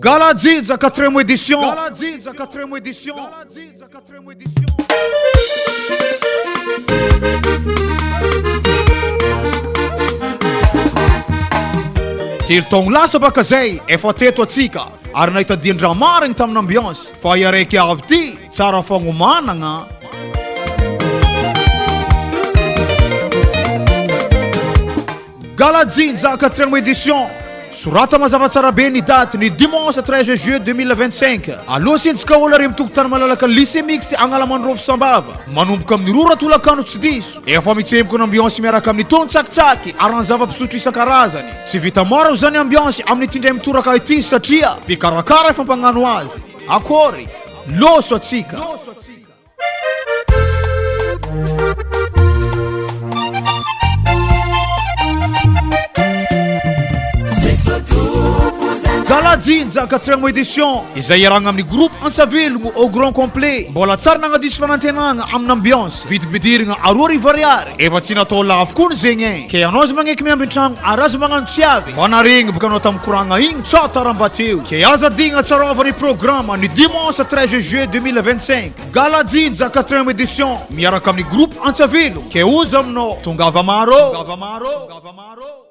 Gala Jinja quatrième édition. Gala Jinja quatrième édition. Gala Jinja quatrième édition. Telo taogno lasa baka zay efa teto atsika ary nahita dian-draha marigny tamin'ny ambiance fa i araiky avy ty tsara fagnomanagna. Gala Jinja quatrième édition Sorata mazava tsara be ny daty ny dimanche 13 juillet 2025 Aloha sentsika olo ary mitokotany malalaka lycée mixte Agnalamandrofo Sambava Manomboka amin'ny roa ora tolakandro tsy diso Efa mitsemboka ny ambiance miaraka amin'ny tony tsakitsaky ary ny zava-pisotro isan-karazany Tsy vita maro izany ambiance amin'ity indray mitoraka ity satria mpikarakara efa mpagnano azy Akory Loso atsika. Gala Jinja quatrième édition izay iarahana amin'ny groupe Antsavelogno au grand complet. Mbola tsara nagnadiso fanantenagna amin'ny ambiance. Vidim-pidirigna 2000 ariary. Efa tsy natao lafo koa ny zegny e. Ke anao aza magneky miambin-tragno ary aza magnano tsy avy. Mba naregny boka anao tamin'ny koragna igny tsa tara mba teo. Ke aza adigna tsaraova ny programme ny dimanche 13 juillet 2025. Gala Jinja quatrième édition miaraka amin'ny groupe Antsavelo. Ke oza aminao tongava maro. Tongava maro.